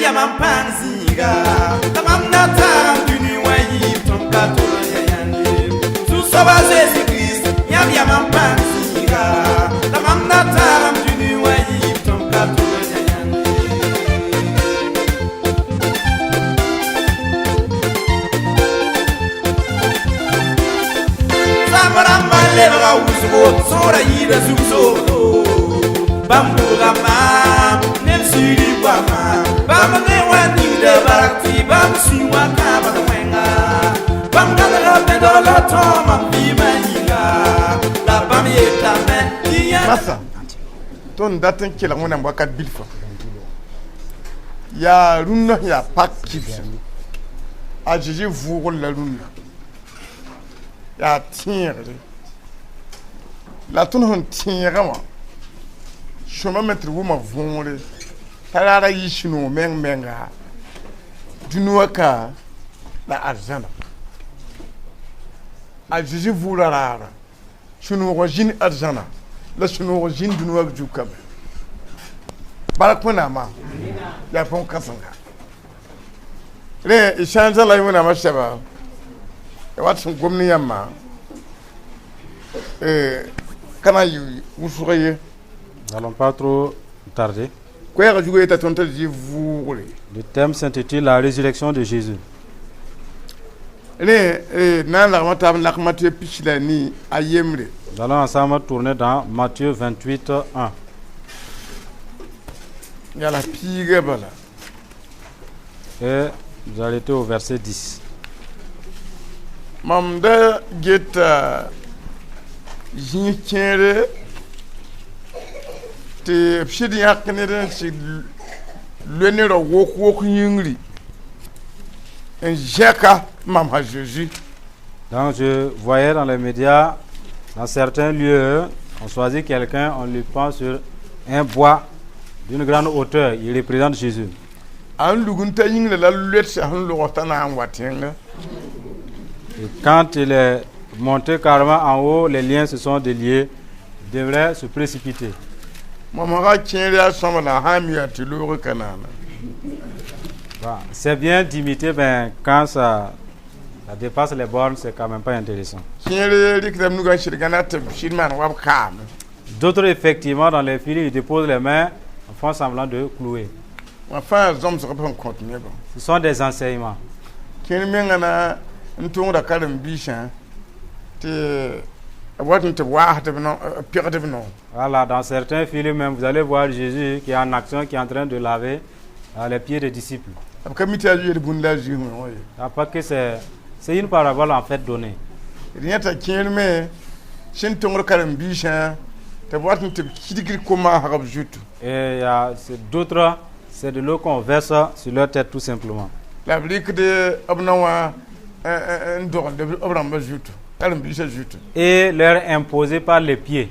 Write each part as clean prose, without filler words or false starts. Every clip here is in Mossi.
Yãmb mam pãng zĩiga la mam na tãag dũni wã yiib tõnd ka tol n ya yãnde. Zu-soaba Zeezi Kirist, yãmb yaa mam pãng zĩiga la mam na tãag dũni wã yiib tõnd ka tol n ya yãnde. Zãmb rãmbã lebga wʋsgo, sõora yɩɩda zug soogdo. Bãmb bʋʋga maam ne b siri goama, bãmb ne wã ningda bark tɩ bãmb sũ wã kãabd wẽnga. Bãmb gãnega bẽdg la tõog mam vɩɩmã yĩnga, la bãmb yetame tɩ yã Masa tõnd dat n kelg Wẽnnaam wakat bilfã yaa rũnnã sẽn yaa pak kibsã. A Zeezi vʋʋgr la rũnnã yaa tẽegre la tõnd sẽn tẽegã wã sõmame tɩ d wʋma võore t'a raara yɩ sũ-noog meng menga dũni wã ka la arzãna. A Zeezi vʋʋra raara, sũ-noogã zĩnd arzãna la sũ-noog zĩnd dũni wã zug kame. Bark Wẽnnaamã yaa bõn-kãsenga. Rẽ y sã n zãla y Wẽnnaamã sɛba ya wat sẽn gom ne yãmbã ka na n yɩ wʋsg ye. Nous n'allons pas trop tarder. Koɛɛgã zugã yeta tõnd t'a Zezi vʋʋgre. Le thème s'intitule La résurrection de Jésus. Rẽ na n lagma taab n lak Matɩ 24. Nous allons ensemble tourner dans Matthieu 28, 1. Yaa la piigã bala. Et nous arrêter au verset 10. Mam da geta zĩig kẽere tɩ b sɩd yãk ned n sɩd loe ne ra wok wok yĩngri n zẽka mam a Zeezi. Donc je voyais dans les médias, dans certains lieux, on choisit quelqu'un, on le pend sur un bois d'une grande hauteur. Il représente Jésus. A n lug n ta yĩngrã la loet sẽn log t'a na n wa tẽnga. Et quand il est monté carrément en haut, les liens se sont déliés. Il devrait se précipiter. Mam ra kẽer yaa sõma la a sã n mi yaa tɩ loog ka naana. Bon, c'est bien d'imiter, mais quand ça dépasse les bornes, c'est quand même pas intéressant. Kẽer rɩkdame nugã n sɩdgã na tɩ b sɩd maan wa b kaame. D'autres, effectivement, dans les filets, ils déposent les mains en font semblant de clouer. Wã fãa zãmsg b sẽn kõt nebã. Ce sont des enseignements. Kẽer mengã na n tõogda karen-biisã tɩ b wat n tɩ b waasd b no pegd b noor. Voilà, dans certains films même, vous allez voir Jésus qui est en action, qui est en train de laver les pieds des disciples. B ka mi tɩ yaa yel bũnd la a zĩig wã ye. Ah, parce que c'est une parabole en fait donnée. D yẽta kẽer me sẽn tõngd karen-biisã tɩ b wat n tɩ b kidgd ko-maasg b zutu. Et il y a d'autres, c'est de l'eau qu'on verse sur leur tête tout simplement. La b rɩkd b na wã n dogend b rãmbã zutu, karen-biisã zutu. Et leur imposer par les pieds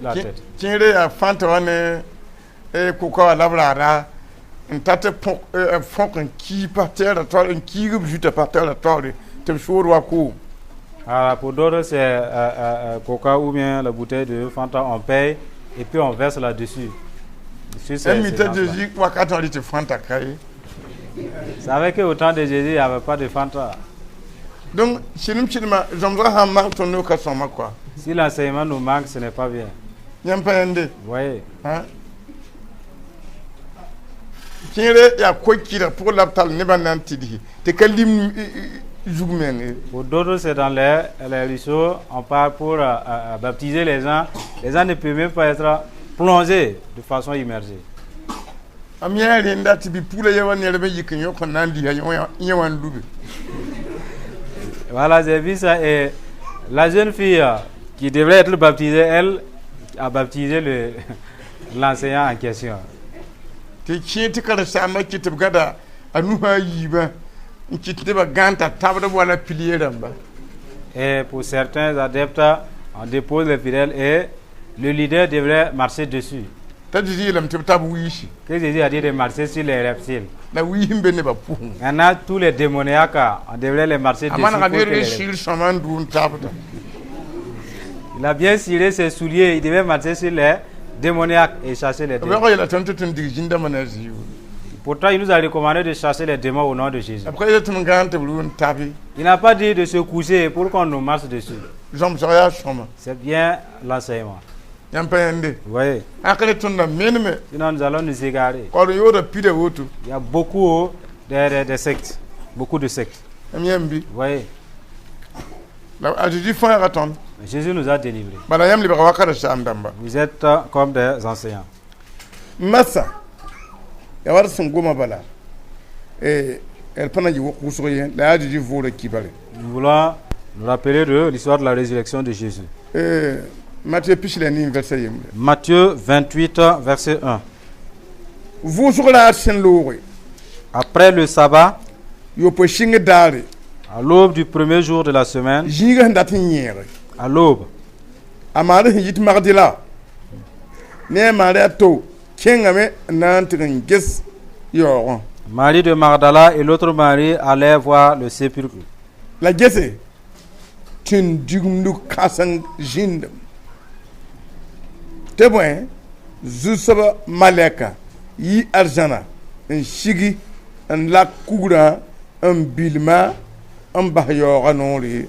la tête. Kẽere yaa fãnta wã ne koka wã la b raada n ta tɩ b fõk n kii pa tɛɛrã taoor n kiig b zutã pa tɛɛrã taoore tɩ b sood wa koom. Ah, pour d'autres, c'est coca ou bien la bouteille de Fanta, on paye et puis on verse là-dessus. Sur mi ces t'a gens-là. Zeezi wakatã rɩ tɩ fãnta ka ye. Vous savez qu'au temps de Jésus, il n'y avait pas de Fanta. Donc sɩdem sɩdmã zãmsgã sãn mak tõnd ka sõma koa. Si l'enseignement nous manque, ce n'est pas bien. Yãmb pa yãnde? Vous voyez? Kẽere yaa ko-kɩrg pʋgẽ la b tall nebã na n tɩdsi tɩ ka lim zug meng ye. Pour d'autres, c'est dans les ruisseaux, on part pour baptiser les gens. Les gens ne peuvent même pas être plongés de façon immergée. Am yã rẽnda tɩ bi-pugla ya wa ned yik n yõk n na n lisa yẽ wã n lube. Voilà, j'ai vu ça. Et la jeune fille qui devrait être baptisée, elle a baptisé l'enseignant en question. Tɩ kẽ tɩ karen-saambã kɩ tɩ b gada a nusã a yiibã n kɩt nebã gãn t'a tabd wala pilier rãmba. Et pour certains adeptes, on dépose les fidèles et le leader devrait marcher dessus. T'a Zeezi yeelame tɩ b tab wiisi. Que Jésus a dit de marcher sur les reptiles. La wiis n be nebã pʋgẽ. Maintenant, tous les démoniaques, on devrait les marcher A dessus. manega Pour ned que ne les- sɩɩl sõma n dʋ n tabda. Il a bien ciré ses souliers, il devait marcher sur les démoniaques et chasser les B démons. wag yeela tõnd tɩ tõnd dig zĩndãmbã na zĩigu. Pourtant, il nous a recommandé de chasser les démons au nom de Jésus. B ka yet tɩ m gãan tɩ b rʋ n tabi. Il n'a pas dit de se coucher pour qu'on nous marche dessus. Zãmsg yaa sõma. C'est bien l'enseignement. Yãmb pa yẽnde. Vous voyez? Ãkre tõndã meneme. Sinon, nous allons nous égarer. Kaood n yooda pida woto. Il y a beaucoup des sectes. Beaucoup de sectes. M yãmb bɩ. Vous voyez? La a Zeezi fãaga tõnd. Jésus nous a délivrés. Bala yãmb lebga wa karen-saam-dãmba. Vous êtes comme des enseignants. Masa ya war sẽn goma bala d pa na n yɩ wʋsg ye la yaa Zeezi vʋʋra kibare. Nous voulons nous rappeler de l'histoire de la résurrection de Jésus. Matthieu 24 verset yembre. Matthieu 28, verset 1. Vʋʋsg raar sẽn looge. Après le sabbat, yopoe sɩng daare. À l'aube du premier jour de la semaine, zĩiga sẽn dat n yẽege. À l'aube, a Maari sẽn yit Magdila ne a Maari a to kẽngame n na n tɩg n ges yaoogã. Marie de Magdala et l'autre Marie allaient voir le sépulcre. La gese tɩ n digimd kãseng zĩndem tɩ bõe zu-soaba malɛka yi arzãna n sigi n lak kugrã n bilma n bas yaoogã noore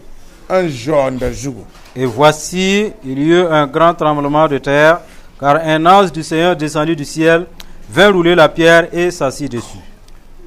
n zaoonda zugu. Et voici, il y eut un grand tremblement de terre, car un ange du Seigneur descendu du ciel vint rouler la pierre et s'assit dessus.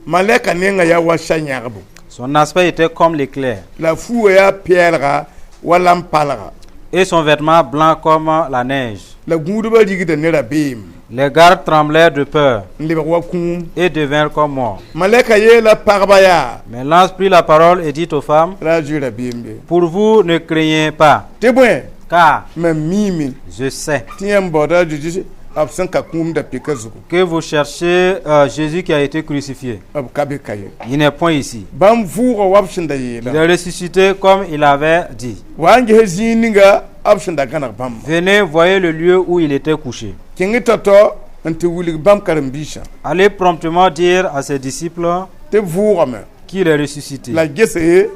Malɛka nenga yaa wa sa-yãgbo. Son aspect était comme l'éclair, La fuugã yaa pɛɛlga wala n palga. Et son vêtement blanc comme la neige. La gũudbã rigda ne rabeem. Les gardes tremblaient de peur n lebg wa kũum. Et devinrent comme morts. Malɛka yeela pagba yaa. Mais l'ange prit la parole et dit aux femmes, Ra a zoe rabeem be. Pour vous, ne craignez pas, Tɩ bõe car mam miime je sais tɩ yãmb baooda a Zeezi b sẽn ka kũum da pika zugu. Que vous cherchez Jésus qui a été crucifié. B ka be ka ye. Il n'est point ici. Bãmb vʋʋga wa b sẽn da Il yeela. est ressuscité comme il avait dit. Wa n ges zĩig ninga b sẽn da gãneg bãmba. Venez, voyez le lieu où il était couché. Kẽng tao-tao n tɩ wilg bãmb karen-biisã. Allez promptement dire à ses disciples Tɩ b vʋʋgame. Qu'il est ressuscité. La gese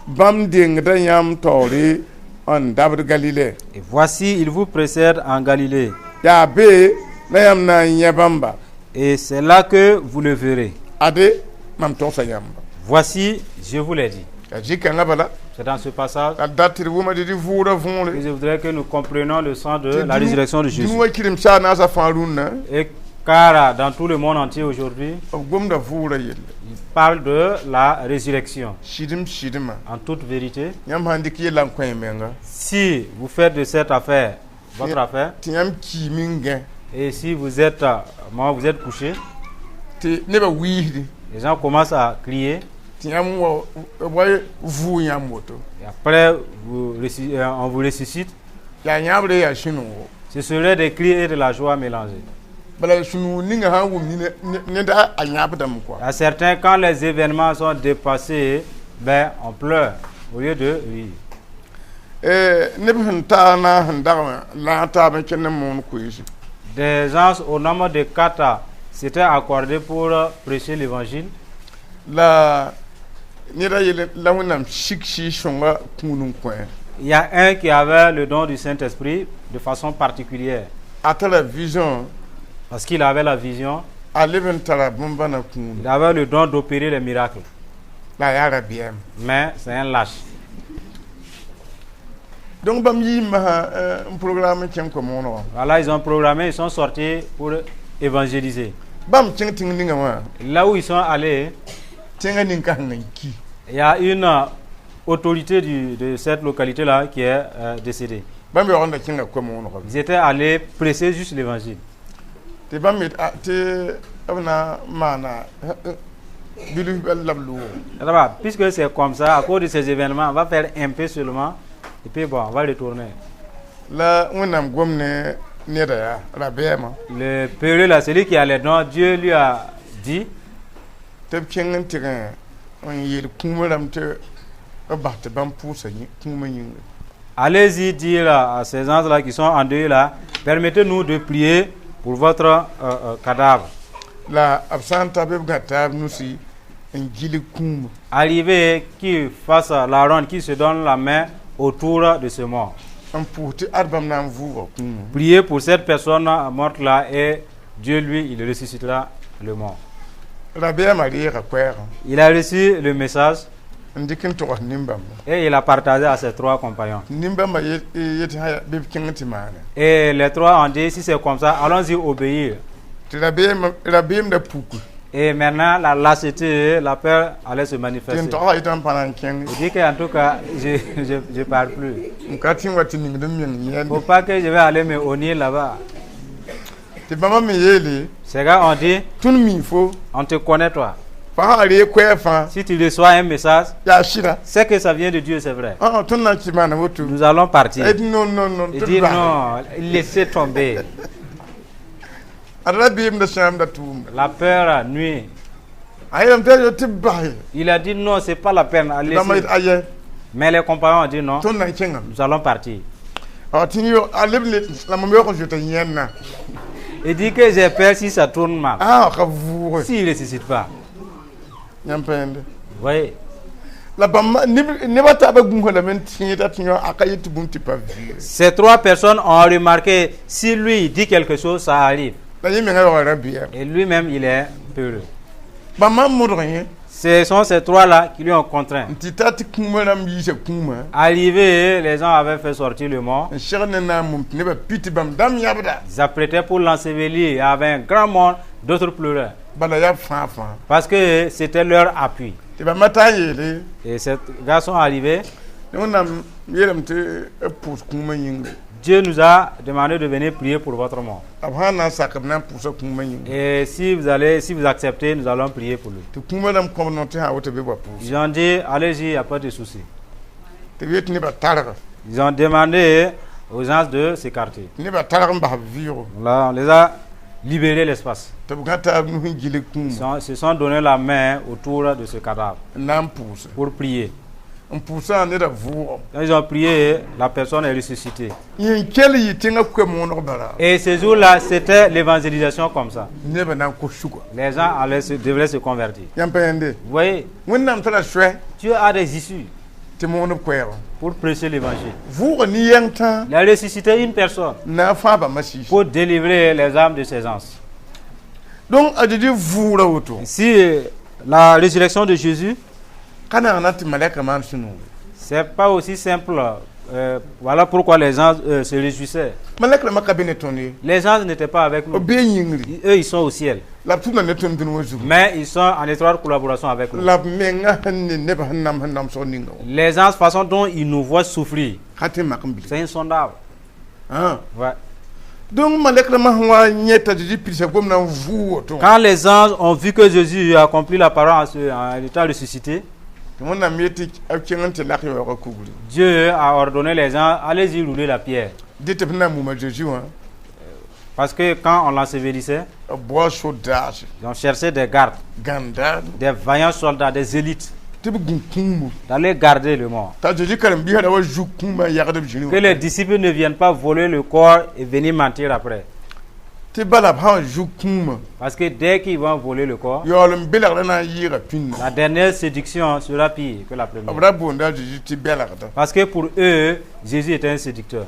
bãmb dengda yãmb taoore n dabd Galile. Et voici, il vous précède en Galilée. Yaa be la yãmb na n yã bãmba. Et c'est là que vous le verrez. Ade mam togsa yãmba. Voici, je vous l'ai dit. Yaa zĩ-kãngã bala. C'est dans ce passage La dat tɩ d wʋma tɩ vʋʋda võore. Que je voudrais que nous comprenions le sens de la résurrection de Jésus. Dũni wã kɩrem-saag naasã fãa rũnnã. Et car dans tout le monde entier aujourd'hui, B gomda vʋʋra yelle. Il parle de la résurrection. Sɩdem sɩdmã. En toute vérité, Yãmb sãn dɩk yella n kõ y menga. Si vous faites de cette affaire votre affaire, Tɩ yãmb kiime n gã. Et si vous êtes mort, vous êtes couché, Tɩ nebã wiisdi. Les gens commencent à crier, Tɩ yãmb wa wa vʋʋ yãmb woto. Et après on vous ressuscite, Yaa yãbre yaa sũ-noogo. Ce serait des cris et de la joie mélangés. Bala sũ-noog ninga sã n wʋm ned a yãbdame kɔa. À certains, quand les événements sont dépassés, ben, on pleure au lieu de rire. Neb sẽn taa na sẽn dag wã la taab n kẽnd n moon koeese. Des gens au nombre de quatre s'étaient accordés pour prêcher l'évangile. La neda yel la Wẽnnaam sik sɩɩg-sõnga kũun n kõ. Il y a un qui avait le don du Saint-Esprit de façon particulière. A tara vision. Parce qu'il avait la vision. A leb n tara bõn-bãna kũum. Il avait le don d'opérer les miracles. La yaa rabeɛm. Mais c'est un lâche. Donc bãmb yii masã n programme n kẽng ko-moonegã. Voilà, ils ont programmé, ils sont sortis pour évangéliser. Bãmb kẽng tẽng ninga wã. Là où ils sont allés, Tẽngã nin-kãseng n ki. Il y a une autorité de cette localité-là qui est décédée. Bãmb yaoog n da kẽnga ko-moonegã. Ils étaient allés prêcher juste l'évangile. Tɩ bãmb yet tɩ b na n maana bilf bɛl la b loog. Là-bas, puisque c'est comme ça, à cause de ces événements, on va faire un peu seulement, et puis bon, on va retourner. La Wẽnnaam gom ne neda yaa rabeɛɛmã. Le peureux là, celui qui a les dons, Dieu lui a dit Tɩ b kẽng n tɩg n yeel kũumã rãmb tɩ b bas tɩ bãmb pʋʋsa kũumã yĩnga. Allez-y dire à ces gens-là qui sont endeuillés là, permettez-nous de prier pour votre cadavre. La b sã n ta bɩ b gã taab nusi n gilg kũumã. Arrivez, qu'ils fassent la ronde, qu'ils se donnent la main autour de ce mort. N pʋʋs tɩ ad bãmb na n vʋʋga kũumã. Priez pour cette personne morte là et Dieu lui, il ressuscitera le mort. Rabeemã reega koɛɛgã. Il a reçu le message n dɩk n togs nin-bãmba. Et il a partagé à ses trois compagnons. Nin-bãmba yet tɩ sã bɩ b kẽng tɩ maane. Et les trois ont dit, si c'est comme ça, allons-y obéir. Tɩ rabeem rabeem da puku. Et maintenant, la lâcheté, la peur allait se Tɩ n manifester. Togsa yetã n pa na n kẽng. Il dit qu'en tout cas, je ne parle plus. N ka tɩ n wa tɩ ningd n meng Il ne yẽnde. Faut pas que je vais aller me honnir là-bas. Tɩ bãmba me yeele Ces gars ont dit, tõnd mi fo. On te connaît, toi. Fo sã n reeg koɛɛg fãa Si tu reçois un message, yaa sɩda. C'est que ça vient de Dieu, c'est vrai. Ã tõnd na n kɩ maana woto. Nous allons partir. D non non non. Il dit non, laissez tomber. Ad rabeem da sãamda tʋʋmda. La peur nuit. A yeelame tɩ a tɩ b bas. Il a dit non, c'est pas la peine. Tɩ bãmba Laissez. yet ayɛ. Mais les compagnons ont dit non, Tõnd na n kẽngame. Nous allons partir. Tɩ a leb le la mam yaoog n zoeta yẽnna. Il dit que j'ai peur si ça tourne mal. A ka vʋʋge. S'il ne ressuscite pas. Yãmb pa yẽnde. Vous voyez? La bãmb nebã taabã gũusã lame n tẽeda tɩ yõ a ka yet tɩ bũmb tɩ pa vɩɩre. Ces trois personnes ont remarqué, si lui il dit quelque chose, ça arrive. La yẽ menga yaooga rabeɛm. Et lui-même, il est peureux. Bãmb n modg yẽ. Ce sont ces trois-là qui lui ont contraint. N tɩ ta tɩ kũumã rãmb yiisa kũumã. Arrivé, les gens avaient fait sortir le mort. N seg ne na n mum tɩ nebã pi tɩ bãmb dãmb yãbda. Ils apprêtaient pour l'ensevelir. Il y avait un grand monde, d'autres pleuraient. Bala yaa fãa fãa. Parce que c'était leur appui. Tɩ bãmba taa n yeele. Et ces gars sont arrivés. Wẽnnaam yeelame tɩ b pʋʋs kũumã yĩnga. Dieu nous a demandé de venir prier pour votre mort. B sã n na n sak b na n pʋʋsa kũumã yĩnga. Et si vous acceptez, nous allons prier pour lui. Tɩ kũumã rãmb kõb no tɩ sã woto bɩ wa pʋʋs. Ils ont dit, allez-y, il n'y a pas de souci. Tɩ b yet nebã targa. Ils ont demandé aux gens de s'écarter. Tɩ nebã targ n bas b vɩʋgo. Là, on les a libéré l'espace. Tɩ b gã taab nus n gilg Ils kũumã. Se sont donné la main autour de ce cadavre N na n pʋʋse. Pour prier. N pʋʋsã neda vʋʋgem. Quand ils ont prié, la personne est ressuscitée. Yẽ kell yɩ tẽngã koe-mooneg bara. Et ce jour-là, c'était l'évangélisation comme ça. Nebã na n kos suga. Les gens devraient se convertir. Yãmb pa yẽnde. Vous voyez, Wẽnnaam tara soɛ Dieu a des issues tɩ moon b koɛɛgã. Pour prêcher l'évangile. Vʋʋga nin-yɛng tã. Il a ressuscité une personne N na n fãa bãmba sɩɩs. Pour délivrer les âmes de ses gens. Donc a Zezi vʋʋra woto. Si la résurrection de Jésus, Ka naag na tɩ malɛka maan sũ-noog. C'est pas aussi simple. Voilà pourquoi les gens se réjouissaient. Malɛk rãmbã ka be ne tõnd ye. Les gens n'étaient pas avec nous. B bee yĩngri. Eux, ils sont au ciel. La b tʋmda ne tõnd dũni wã zugu. Mais ils sont en étroite collaboration avec nous. La b menga sẽn ne nebã sẽn nam sẽn namsg ninga wã. Les gens, façon dont ils nous voient souffrir, Ka tɩ mak n bilg. C'est insondable. Ah. Ouais. Donc malɛk rãmbã sẽn wa yẽ t'a Zezi pidsa gomdã n vʋʋg woto. Quand les anges ont vu que Jésus a accompli la parole en étant ressuscité, Tɩ Wẽnnaam yet tɩ b kẽng n tɩ lak yaoogã kugri. Dieu a ordonné les gens, allez-y rouler la pierre. Dẽ tɩ b na n muma Zezi wã. Parce que quand on l'ensevelissait, B bao sodaase. Ils ont cherché des gardes, Gãndaad. Des vaillants soldats, des élites, Tɩ b gũ kũumu. D'aller garder le mort. T'a Zezi karen-biisã ra wa zug kũumã n yagd b zĩni. Que les disciples ne viennent pas voler le corps et venir mentir après. Tɩ bala b sã n zug kũumã. Parce que dès qu'ils vont voler le corps, Yaool n belgdã na n yɩɩga pĩnda. La dernière séduction sera pire que la B première. Ra boonda a Zezi tɩ belgda. Parce que pour eux, Jésus était un séducteur.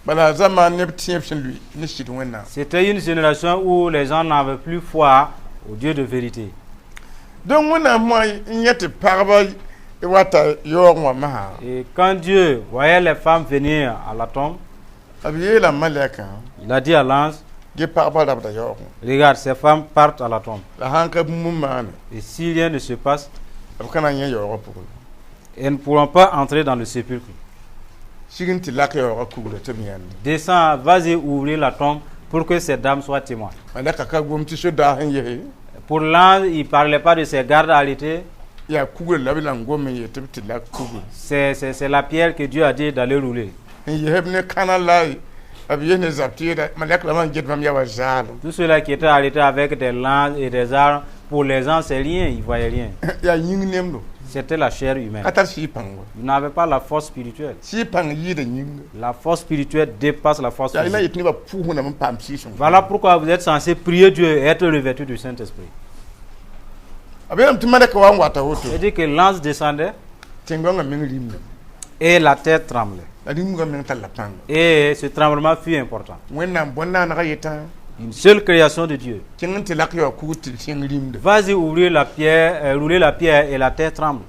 Bala a zamaan neb tẽeb sẽn lʋɩ ne sɩd Wẽnnaam. C'était une génération où les gens n'avaient plus foi au Dieu de vérité. Donc Wẽnnaam wã n yẽ tɩ pagba wata yaoog wã masã. Et quand Dieu voyait les femmes venir à la tombe, B yeela malɛkã. Il a dit à l'ange, Ge pagba rabda yaoog. Regarde, ces femmes partent à la tombe. La sãn ka bũmb n maane. Et si rien ne se passe, B ka na n yẽ yaoogã pʋgẽ. Elles ne pourront pas entrer dans le sépulcre. Sig n tɩ lak yaoogã kugrã tɩ b yãnd. Descends, vas-y ouvrir la tombe pour que ces dames soient témoins. Malɛka ka gom tɩ sodaas n yese. Pour l'ange, il ne parlait pas de ses gardes arrêtés. Yaa kugrã la b la n gom n yet tɩ b tɩ lak kugrã. C'est la pierre que Dieu a dit d'aller rouler. N yesb ne kãna la b yes ne zab tɩɩda malɛk rãmbã n get bãmb yaa wa zaalem. Tout ceux-là qui étaient arrêtés avec des lances et des armes, pour les gens, c'est rien, ils ne voyaient rien. Yaa yĩng nemdo. C'était la chair humaine. Ka tar sɩɩ pãng wa. Ils n'avaient pas la force spirituelle. Sɩɩ pãng yɩɩda yĩnga. La force spirituelle dépasse la force Yaa la physique. yet nebã pʋʋs Wẽnnaam n paam sɩɩ-sõng. Voilà pourquoi vous êtes censé prier Dieu et être revêtu du Saint-Esprit. B yeelame tɩ malɛka wa n wata woto. C'est-à-dire que l'ange descendait Tẽn-gãngã meng rimda. Et la terre tremblait. La rimgã meng talla pãnga. Et ce tremblement fut important. Wẽnnaam bõn-naanegã yetã. Une seule création de Dieu. Kẽng n tɩ lak yaoog kugr tɩ tẽng rimda. Vas-y ouvrir la pierre, rouler la pierre et la terre tremble.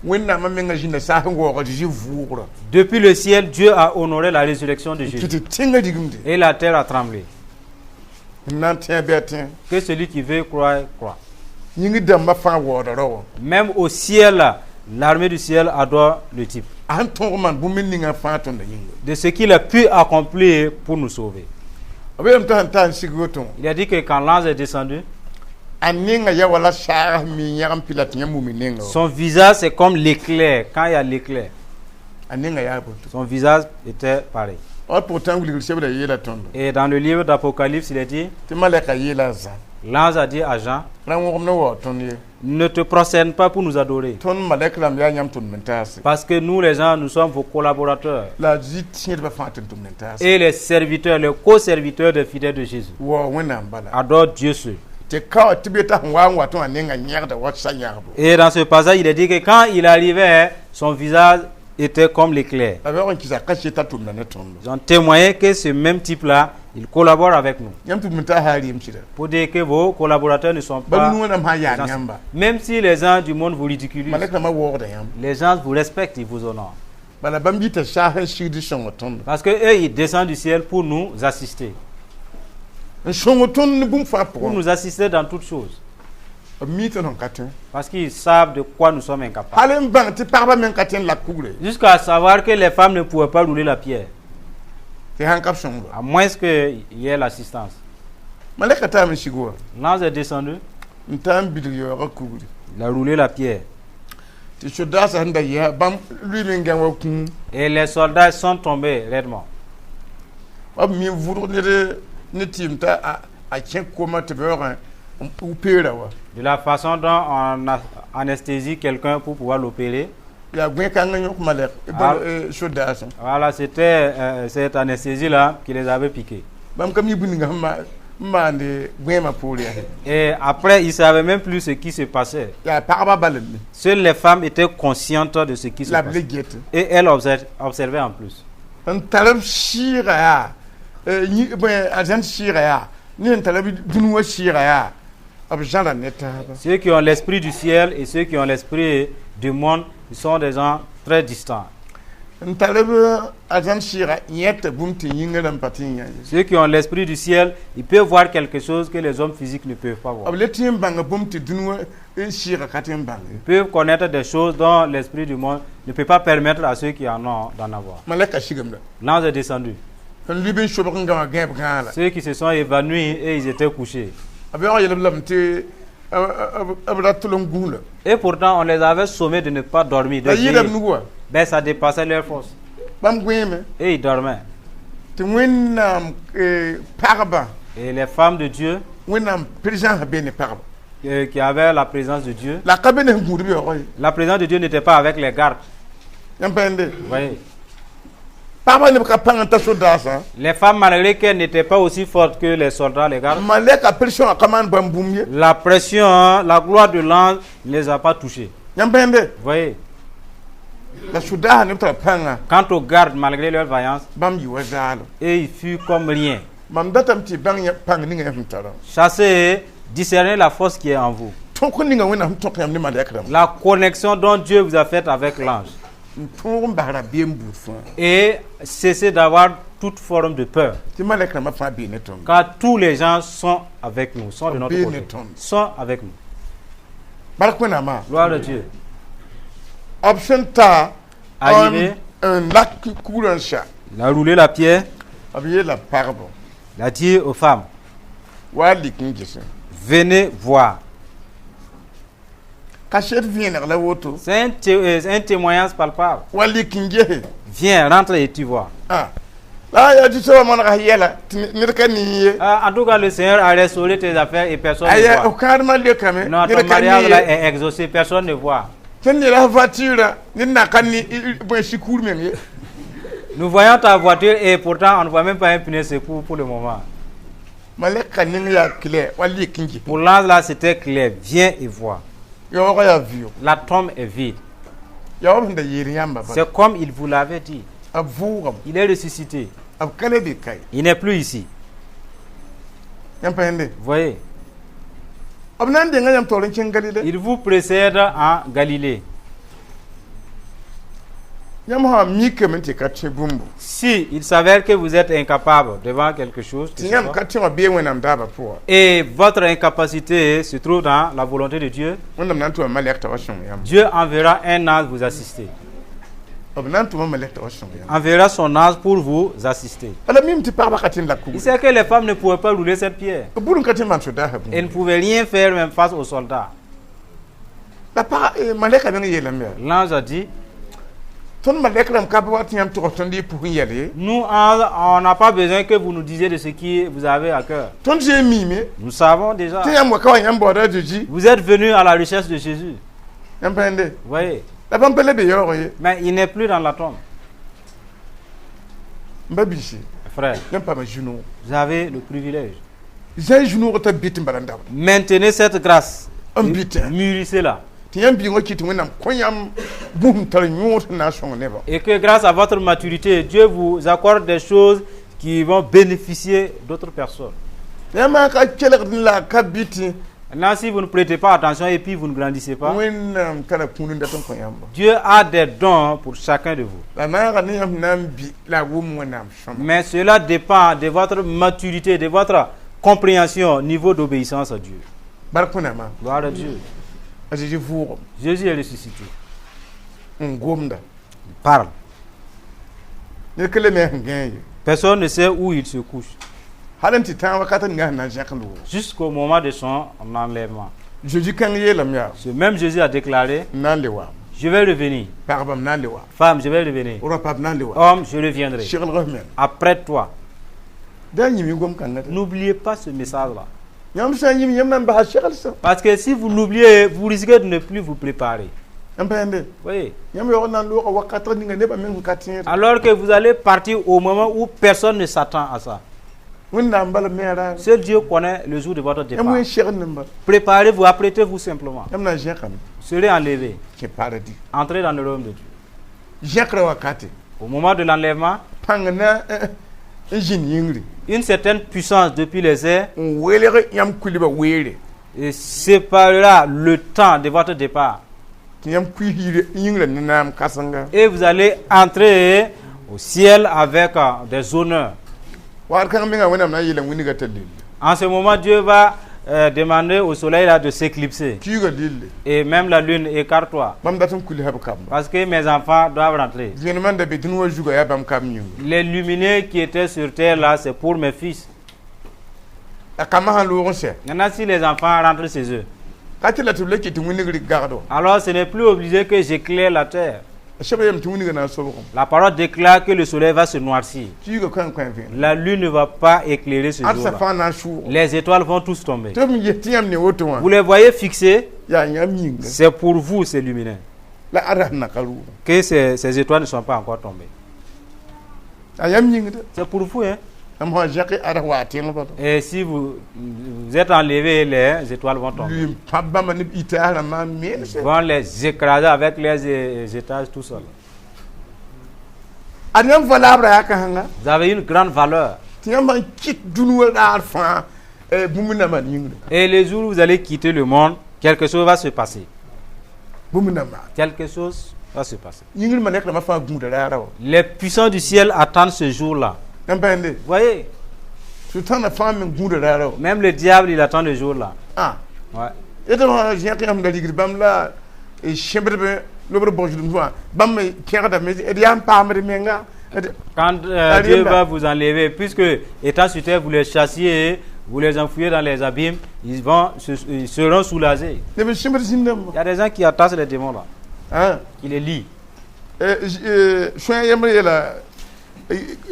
Wẽnnaamã menga zĩnda saas n waoog a Zeezi vʋʋgrã. Depuis le ciel, Dieu a honoré la résurrection de Tɩ Jésus. tɩ tẽngã rigimde. Et la terre a tremblé. N na n tẽ bɩ a tẽ. Que celui qui veut croire, croit. Yĩngr dãmbã fãa waooda rao wã. Même au ciel, l'armée du ciel adore le type. A sẽn tõog n maan bũmb ninga fãa tõnda yĩnga. De ce qu'il a pu accomplir pour nous sauver. B yeelame t'a sẽn ta n sig woto, Il a dit que quand l'ange est descendu, a nenga yaa wala saag sẽn mi yãgem pila tɩ yãmb wum nenga wã. Son visage, c'est comme l'éclair. Quand il y a l'éclair, A nenga yaa boto. Son visage était pareil. Wa pourtant wilgr sebra yeela tõndo. Et dans le livre d'Apocalypse, il est dit, Tɩ malɛka yeela a Zã. L'ange a dit à Jean, Ra wõgem ne waoog tõnd ye. Ne te prosterne pas pour nous adorer. Tõnd malɛk rãmb yaa yãmb tʋmd n taase. Parce que nous, les gens, nous sommes vos collaborateurs. La a Zezi tẽedbã fãa tɩ n tʋmd n taase. Et les serviteurs, les co-serviteurs des fidèles de Jésus. Waoog Wẽnnaam bala. Adore Dieu seul. Tɩ ka tɩ b yeta sẽn wa n wat wã nenga yẽgda wa sa yãgbo. Et dans ce passage, il est dit que quand il arrivait, son visage était comme l'éclair. La b yaoog n kɩsa ka t'a tʋmda ne tõndo. Ils ont témoigné que ce même type-là, il collabore avec nous. Yãmb tʋmd n taas yaa rɩɩm sɩda. Pour dire que vos collaborateurs ne sont Bãmb pas nu wẽnnaam sã n yaar gens. yãmba. Même si les gens du monde vous ridiculisent, Malɛk rãmbã waoogda yãmb. Les gens vous respectent, ils vous honorent. Bala bãmb yita saas n sigd sõng tõndo. Parce que eux, ils descendent du ciel pour nous assister. N sõng tõnd ne bũmb fãa Pour pʋgẽ. Nous assister dans toutes choses. B mi tõnd sẽn ka tõe. Parce qu'ils savent de quoi nous sommes incapables. Hal n bãng tɩ pagba meng ka tõe n lak kugre. Jusqu'à savoir que les femmes ne pouvaient pas rouler la pierre. Tɩ sãn ka b sõngba. À moins qu'il y ait l'assistance. Malɛka taam n sig wa. L'ange est descendu, N taa n bilg yaoogã kugri. Il a roulé la pierre. Tɩ sodaasã sẽn da yɛsa bãmb lʋɩɩm n gã wa kũum. Et les soldats sont tombés raidement. B mi n vʋdg ned ne tɩɩm t'a a kẽ koma tɩ b yaoogã n peera wa. De la façon dont on anesthésie quelqu'un pour pouvoir l'opérer. Yaa gõe-kãng n yõk malɛk Ah. sodaasã. Voilà, c'était cette anesthésie-là qui les avait piqués. Bãmb ka mi bũmb ninga sẽn n maand gõeemã poor yaa. Et après, ils ne savaient même plus ce qui se passait. Yaa pagba bal n Seules les femmes étaient conscientes de ce qui se la b le passait. get. Et elles observaient en plus. N tar b sɩɩga yaa bõe arzãn sɩɩga yaa ne sẽn tar b dũni wã sɩɩga yaa b zãra ne taaba. Ceux qui ont l'esprit du ciel et ceux qui ont l'esprit du monde, ils sont des gens très distants. N tar b arzãn sɩɩga yẽta bũmb tɩ yĩngã rãmb pa tɩ n yã ye. Ceux qui ont l'esprit du ciel, ils peuvent voir quelque chose que les hommes physiques ne peuvent pas voir. B le tɩ n bãnga bũmb tɩ dũni wã sɩɩga ka tɩ n bãng ye. Ils peuvent connaître des choses dont l'esprit du monde ne peut pas permettre à ceux qui en ont d'en avoir. Malɛka sigame la. L'ange est descendu. Sẽn lub n sobg n gã wã gãeb gãala. Ceux qui se sont évanouis et ils étaient couchés. B yaoog yel-b lame tɩ b ra tʋl n gũus la. Et pourtant, on les avait sommés de ne pas dormir, de La yɩɩda b veiller. nug wã. Ben, ça dépassait leur force. Bãmb gõeeme. Et ils dormaient. Tɩ Wẽnnaam pagba. Et les femmes de Dieu, Wẽnnaam présence be ne pagba. Qui avaient la présence de Dieu, La ka be ne sẽn gũud b yaoogã ye. La présence de Dieu n'était pas avec les gardes. Yãmb pa yẽnde. Vous voyez. Pagba neb ka pãng n ta sodaasã. Les femmes, malgré qu'elles n'étaient pas aussi fortes que les soldats, les gardes, Malɛka pression a ka maan bãmb bũmb ye. La pression, hein, la gloire de l'ange ne les a pas touchés. Yãmb pa yẽnde. Vous voyez. La sodaasã neb tara pãnga. Quant aux gardes, malgré leur vaillance, Bãmb yɩ wa zaalem. Et ils furent comme rien. Mam datame tɩ y bãng yã pãng ninga yã sẽn tara. Chassez, discernez la force qui est en vous. Tõk ninga Wẽnnaam sẽn tõk yãmb ne malɛk rãmb. La connexion dont Dieu vous a faite avec l'ange. N tõog n bas rabeem buud fãa. Et cessez d'avoir toute forme de peur. Tɩ malɛk rãmbã fãa bee ne tõndo. Car tous les gens sont avec nous, sont de notre Béni côté. Sont avec nous. Bark Wẽnnaamã. Gloire à Dieu. B sẽn ta Arrivé, n lak kugrã n sa. Il a roulé la pierre, B yeela pagbo. Il a dit aux femmes, Wa lik n gesẽ. Venez voir. Kaset vẽeneg la woto. C'est un témoignage palpable. Wa lik n gese. Viens, rentre et tu vois. Ah. La yaa zu-soabã manega yɛla tɩ ned ka ning ye. Ah, en tout cas, le Seigneur a restauré tes affaires et personne ne Aya voit. f kãadmã lekame. Non, ton ned ka mariage ning là ye. est exaucé, personne ne voit. Tõnd yeela voiture ned na ka ni bõe sikuur meng ye. Nous voyons ta voiture et pourtant on ne voit même pas un pneu secours pour le moment. Malɛka ning yaa clair wa lik n ges. Pour l'ange là, c'était clair. Viens et vois. Yaoogã yaa vɩʋg. La tombe est vide. Yaoog sẽn da yeel yãmba bala. C'est comme il vous l'avait dit. B vʋʋgame. Il est ressuscité. B ka le be ka ye. Il n'est plus ici. Yãmb pa yẽnde? Voyez, B na n denga yãmb taoor n kẽng Galile. Il vous précède en Galilée. Yãmb sã n mikame tɩ ka tẽ bũmbu, Si il s'avère que vous êtes incapable devant quelque chose, que tɩ ce yãmb soit, ka tẽ wã bee Wẽnnaam daabã pʋga, et votre incapacité se trouve dans la volonté de Dieu, Wẽnnaam na n tʋma malɛk t'a wa sõng yãmb. Dieu enverra un ange vous assister. B na n tʋma malɛk t'a wa sõng yãmb. Enverra son ange pour vous assister. Bala mim tɩ pagba ka tẽ n la kugre. Il sait que les femmes ne pouvaient pas rouler cette pierre. B bur n ka tẽ n maan sodaasã Elles ne bũmb. pouvaient rien faire même face aux soldats. La pag malɛka meng yeelame yaa: L'ange a dit, tõnd malɛk rãmb ka bɩ wa tɩ yãmb tʋgs tõnd y pʋs n yɛl ye. Nous, anges, on n'a pas besoin que vous nous disiez de ce qui vous avez à cœur. Tõnd zoe miime Nous savons déjà. tɩ yãmb wa ka wa yãmb baooda a Zeezi. Vous êtes venus à la recherche de Jésus. Yãmb pa yẽnde? Vous voyez. La bãmb pa le be yaoog ye. Mais il n'est plus dans la tombe. M ba biisi, Frère, yãmb paama zu-noog. Vous avez le privilège. Zã zu-noog t'a bɩ tɩ n bala n dabda. Maintenez cette grâce. N bɩtã. Mûrissez-la. Tɩ yãmb biigã kɩt tɩ Wẽnnaam kõ yãmb bũmb tar yõod sẽn na n sõng nebã. Et que grâce à votre maturité, Dieu vous accorde des choses qui vont bénéficier d'autres personnes. Yãmb ka kelgd la ka bɩ tɩ Maintenant, si vous ne prêtez pas attention et puis vous ne grandissez pas, Wẽnnaam tara kũud n dat n kõ yãmba. Dieu a des dons pour chacun de vous. La naaga ne yãmb na n bɩ la a wʋm Wẽnnaam sõma. Mais cela dépend de votre maturité, de votre compréhension, niveau d'obéissance à Dieu. Bark Wẽnnaamã. Gloire à Dieu. A Zeezi vʋʋgem. Jésus est ressuscité. N gomda. Il parle. Ned ka le me sẽn gãe ye. Personne ne sait où il se couche. Hal n tɩ tãag wakat ninga sẽn na n zẽk loog. Jusqu'au moment de son enlèvement. Zeezi kãng yeelame yaa: Ce même Jésus a déclaré: M na n le wa. Je vais revenir. Pagba, m na n le wa. Femme, je vais revenir. Rapa, m na n le wa. Homme, je reviendrai. Seglg f meng. Après toi. Da yĩm gom kãnga. N'oubliez pas ce message-là. Yãmb sã n yĩm yãmb na n basa seglsã. Parce que si vous l'oubliez, vous risquez de ne plus vous préparer. Yãmb pa yẽnde? Oui. Yãmb yaoog n na n looga wakat ninga nebã meng sẽn ka tẽed. Alors que vous allez partir au moment où personne ne s'attend à ça. Wẽnnaam bala me a raare. Seul Dieu connaît le jour de votre départ. Yãmb wẽn segd ne bala. Préparez-vous, apprêtez-vous simplement. Yãmb na n zẽkame. Serez enlevés. Kẽ paradis. Entrez dans le royaume de Dieu. Zẽkrã wakate, Au moment de l'enlèvement, pãng na n zĩnd yĩngri une certaine puissance depuis les airs n welg yãmb kulbã weere et séparera le temps de votre départ. Tɩ yãmb kuis yĩngrã ne naam kãsenga. Et vous allez entrer au ciel avec des honneurs. Wakat kãng menga Wẽnnaam na n yeela wĩndgã t'a lille. En ce moment, Dieu va demander au soleil là de s'éclipser. Kiuugã lille. Et même la lune, écarte-toi. Bãmb dat n kulsa b kamba. Parce que mes enfants doivent rentrer. Vẽenemã n da be dũni wã zugã yaa bãmb kamb yĩnga. Les luminaires qui étaient sur terre là, c'est pour mes fils. La kambã sã n loog n sɛ, Maintenant, si les enfants rentrent chez eux, ka tɩ la tɩ b la kɩt tɩ wĩndg rɩk gagd wã. Alors ce n'est plus obligé que j'éclaire la terre. Sɛba yam tɩ wĩndgã na n sobgem. La parole déclare que le soleil va se noircir. Kiuugã kãn kõ vẽenem. La lune ne va pas éclairer ce Ãdsa jour-là. Fãa na n sʋʋg. Les étoiles vont tous tomber. Tɩ b yes tɩ yãmb ne woto wã, Vous les voyez fixés, yaa yãmb yĩnga c'est pour vous ces luminaires. La ãd sẽn na ka rʋʋg. Que ces étoiles ne sont pas encore tombées. A yãmb yĩngda. C'est pour vous, hein. Yãmb sã zẽk ãd wa tẽng bala. Et si vous, vous êtes enlevé, les étoiles vont tomber. Lʋɩ pãb bãmba ne b itaas rãmbã n mense. Ils vont les écraser avec les étages tout seuls. Ad yãmb valabra yaa kãsenga Vous avez une grande valeur. Tɩ yãmb sãn kɩt dũni wã raar fãa bũmb na maan yĩngre. Et les jours où vous allez quitter le monde, quelque chose va se passer. Bũmb na maan. Quelque chose va se passer. Yĩngr malɛk rãmbã fãa gũuda raara wã. Les puissants du ciel attendent ce jour-là. Yãmb pa yẽnde? Vous voyez, Sʋtãanã fãa me gũuda raara wã. Même le diable, il attend le jour-là. Ah. Ouais. Yetɩ sã zẽk yãmb da rigd bãmb la sẽbdb lobr bõsdem wã bãmb me kẽgdame d yaa n paamd menga. Quand Dieu va vous enlever, puisque étant sur terre, vous les chassiez, vous les enfouiez dans les abîmes, ils seront soulagés. Neb n sẽbd zĩn-dãmba. Il y a des gens qui attachent les démons là, Ah. qui les lient. Sõa yembr yeela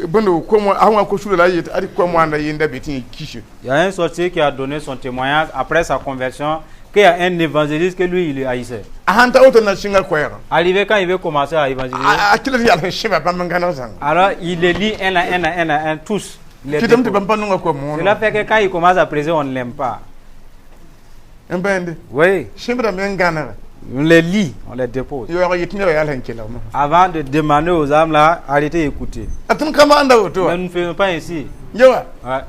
bõndo kom a wã ko-sura la a yet ad kom wãnda yenda be tɩ kise. Il y a un sorcier qui a donné son témoignage après sa conversion, qu'il y a un évangéliste que lui, il le haïssait. A sãn ta woto na sɩnga koɛɛgã, Arrivé quand il veut commencer à évangéliser, a tɩ la tɩ yals n sẽba bãmb n gãneg zãnga. Alors il les lie un à un à un à un, tous. Il les Kɩtame tɩ dépose. bãmb pa nonga kom Cela moonã. fait que quand il commence à prêcher, on ne l'aime pas. N pa yẽnde? Oui, Sẽbdame n gãnega. On les lie, on les dépose. Yaoog yetɩ nebã yaa sẽn kelgmã. Avant de demander aux âmes là, arrêtez d'écouter. A tõnd ka maanda woto Mais wa. nous ne faisons pas ainsi. Ye wa. Ouais.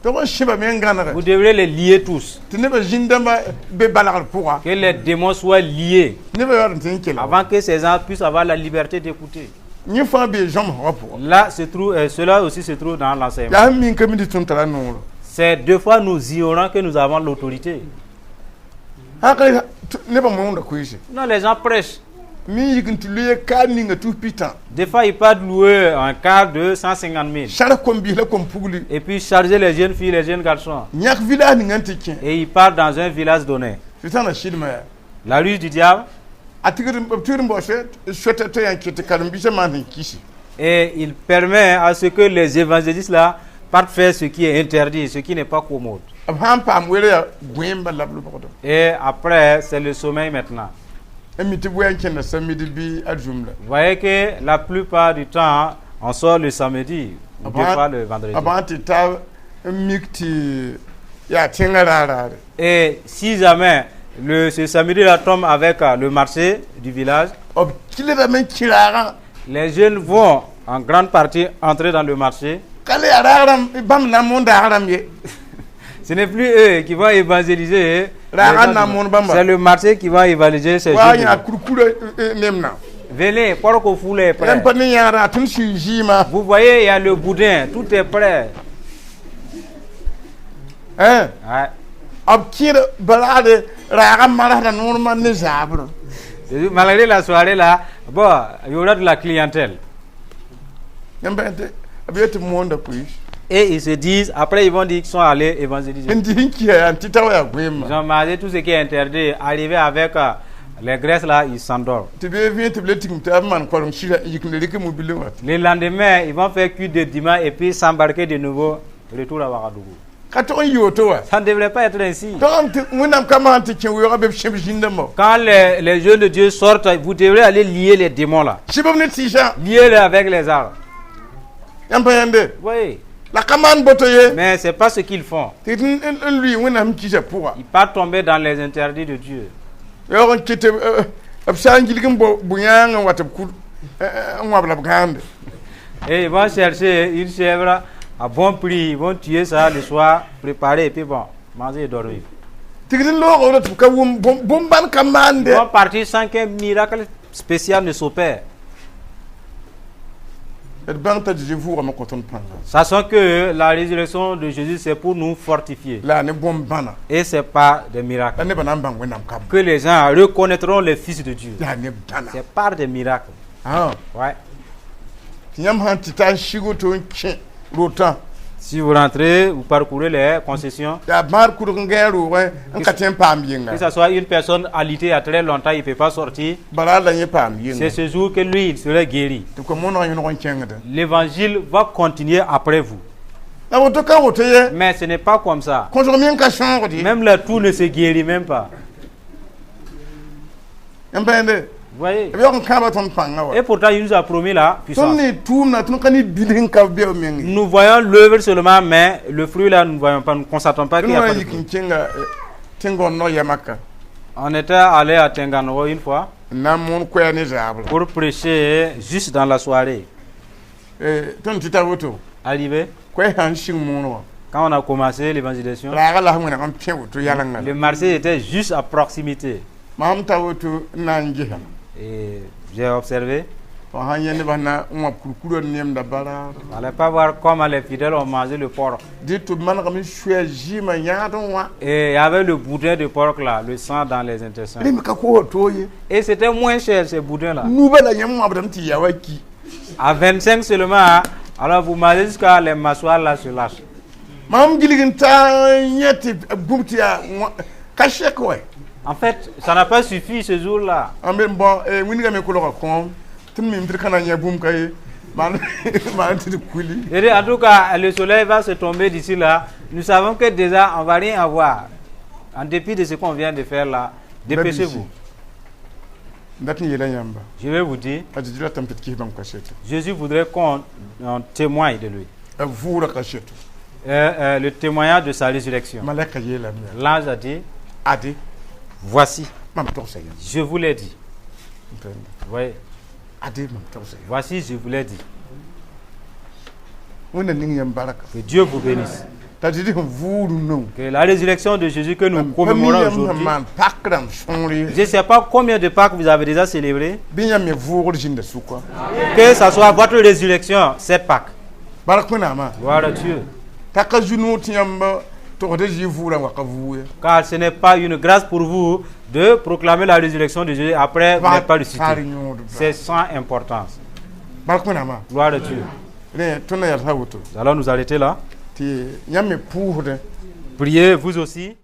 Tɩ b sẽba me n gãnege. Vous devrez les lier tous. Tɩ nebã zĩn-dãmbã be balgr pʋga. Que les démons soient liés Nebã yaool n tɩ n kelg. avant que ces gens puissent avoir la liberté d'écouter. Yẽ fãa bee zãmsgã pʋga. Là se trouve, cela aussi se trouve dans l'enseignement. Yaa sẽn ming ka mi tɩ tõnd tara nooro. C'est deux fois nous ignorons que nous avons l'autorité. Sã ka nebã moonda koeese. Non, les gens prêchent. Mi yik n tɩ loe kaar ninga tus pitã. Des fois, ils partent louer un car de 150 000 Sãrs kom-biis la kom-pugli. et puis charger les jeunes filles, les jeunes garçons. Yãk village ninga n tɩ kẽ. Et ils partent dans un village donné. Sʋtãanã sɩdmã yaa. La ruse du diable, A tigd b tigd n baoose sota t'a yã kɩt tɩ karen-biisã maan sẽn kisi. Et il permet à ce que les évangélistes là partent faire ce qui est interdit, ce qui n'est pas commode. B sã n paam wele yaa gõeemba la b lobgda. Et après, c'est le sommeil maintenant. N mi tɩ b wɛ n kẽnda samedi bɩ arzũm la. Vous voyez que la plupart du temps, on sort le samedi ou deux fois le vendredi. B sã tɩ ta n mik tɩ yaa tẽngã raar-raare. Et si jamais ce samedi-là tombe avec le marché du village, B kilgdame n kẽ raagã. les jeunes vont en grande partie entrer dans le marché. Ka le yaa raag rãmb bãmb na n moon daag rãmb ye. Ce n'est plus eux qui vont évangéliser. Raagã na n moon bãmba. C'est le marché qui va évangéliser ces Wa jeunes. yã kurkurã nemna. Venez, porc au foule est prêt. Yãmb pa ne yãada tɩ n sui zɩɩmã. Vous voyez, il y a le boudin, tout est prêt. Hein? Ouais. B kẽed baraade raagã marsda noormã ne zaabrã. Malgré la soirée là, bon, il y aura de la clientèle. Yãmb tɩ b yet tɩ moonda koees. Et ils se disent, après ils vont dire qu'ils sont allés évangéliser. N dɩ sẽn kisa yaa tɩ ta wa yaa goeemã. Ils ont mangé tout ce qui est interdit. Arrivé avec les graisses là, ils s'endorment. Tɩ bee vẽ tɩ b le tigim tɩ b maan koarem sɩda n yik n le rɩk mobilẽ wa. Le lendemain, ils vont faire cuire de dimanche et puis s'embarquer de nouveau, retour à Ouagadougou. Ka tog n yɩ woto wa. Ça ne devrait pas être ainsi. Tog tɩ Wẽnnaam ka maan tɩ kẽ weoogã be b sẽb zĩn-dãmbã. Quand les jeunes de Dieu sortent, vous devrez aller lier les démons là. Sɩb b ne tɩɩsã. Lier-les avec les arbres. Yãmb pa yãnde. Oui. La ka maan boto ye. Mais ce n'est pas ce qu'ils font. Tɩ n lʋɩ Wẽnnaam kisa pʋga. Ils pas tomber dans les interdits de Dieu. Yaoog n kɩt b sã n gilg n bo bʋ-yãang n wa tɩ b kur n wãb la b gãande. Et ils vont chercher une chèvre à bon prix. Ils vont tuer ça le soir, préparer et puis bon, manger et dormir. Tɩg n loog tɩ b ka wʋm bõn-bãn ka maande. Ils vont partir sans qu'un miracle spécial ne s'opère. D bãng t'a Zeezi vʋʋgame kõ tõnd pãnga. Sachant que la résurrection de Jésus, c'est pour nous fortifier. La ne bõn-bãna. Et ce n'est pas des miracles. La nebã na n bãng Wẽnnaam kamb. Que les gens reconnaîtront les fils de Dieu. Yaa neb bãna. C'est par des miracles. Ah. Ouais. Tɩ yãmb sã n tɩ ta n sig woto n kẽ rotã. Si vous rentrez, vous parcourez les concessions. Yaa bãad kurg n gãe roogẽ n ka tõe n paam yenga. Que ce soit une personne alitée il y a très longtemps, il ne peut pas sortir. Bala la yẽ paam yenga. C'est ce jour que lui, il serait guéri. Tɩ ko mooneg yõneg n kẽngdẽ. L'évangile va continuer après vous. La woto ka woto ye. Mais ce n'est pas comme ça. Kõsg me n ka sõogd ye. Même la toux ne se guérit même pas. Yãmb pa yãnde. Vous voyez? B yaoog n kãaba tõnd pãngã wa. Et pourtant, il nous a promis la puissance. Tõnd ne tʋʋmda tõnd ka ne bil sẽn ka be b meng. Nous voyons l'œuvre seulement, mais le fruit là, nous ne voyons pas, nous ne constatons pas qu'il y a Tõnd pas na de n yik fruit. n kẽnga tẽn-gõndg yamaka. On était allé à Tenganoro une fois N na n moon koɛɛ ne zaabra. pour prêcher juste dans la soirée. Tõnd tɩ ta woto. Arrivé, Koɛɛ sã n sɩng moon wã. quand on a commencé l'évangélisation, Raaga la sẽn wẽneg n pẽ woto yalengã. le marché était juste à proximité. Mam ta woto n na n gesa. Et j'ai observé, Fo sã n yẽ nebã na n wãb kurkurã nemda baraar. on n'allait pas voir comment les fidèles ont mangé le porc. Dɩ tɩ b manegame soɛɛ zɩɩmã yãadẽ wã. Et il y avait le boudin de porc là, le sang dans les intestins. Rẽ me ka koosã toog ye. Et c'était moins cher, ces boudins là. Nubã la yãmb wãbdame tɩ yaa wa ki. À 25 seulement, hein, alors vous mangez jusqu'à les mâchoires là se lâchent. Mam gilg n ta n yẽ tɩ bũmb tɩ yaa ka sɛk wɛ. En fait, ça n'a pas suffi ce jour-là. N be bõ wĩnigã me kolga kõom tɩ m mim tɩ d ka na n yã bũmb ka ye maan tɩ d kuli. Et en tout cas, le soleil va se tomber d'ici là. Nous savons que déjà, on ne va rien avoir. En dépit de ce qu'on vient de faire là, dépêchez-vous. N dat n yeela yãmba. Je vais vous dire, A Zeezi ratame tɩ d kis bãmb kaseto. Jésus voudrait qu'on on témoigne de lui. B vʋʋra kaseto. Le témoignage de sa résurrection. Malɛka yeelame yaa. L'ange a dit, Ade. voici, Mam togsa yãmb. je vous l'ai dit. Vous Voyez, Ade mam togsa yãmb. voici, je vous l'ai dit. Wẽnna ning yãmb barka. Que Dieu vous bénisse. T'a Zezi sẽn vʋʋg rũnnã. Que la résurrection de Jésus que nous Pa mi commémorons yãmb sẽn aujourd'hui, maan Pâk rãmb sõor ye. Je ne sais pas combien de Pâques vous avez déjà célébré, Bɩ yãmb me vʋʋgr zĩnda sʋka. Que ça soit votre résurrection, cette Pâque. Bark Wẽnnaamã. Gloire à Dieu. T'a ka zu-noog tɩ yãmb togsd Zezi vʋʋgrã wa ka vʋʋg ye. Car ce n'est pas une grâce pour vous de proclamer la résurrection de Jésus après vous n'êtes pas ressuscité. Faar yõod. C'est sans importance. Bark Wẽnnaamã. Gloire à Dieu. Rẽ tõnd na yalsa woto. Nous allons nous arrêter là. Tɩ yãmb me pʋʋsdẽ. Priez vous aussi.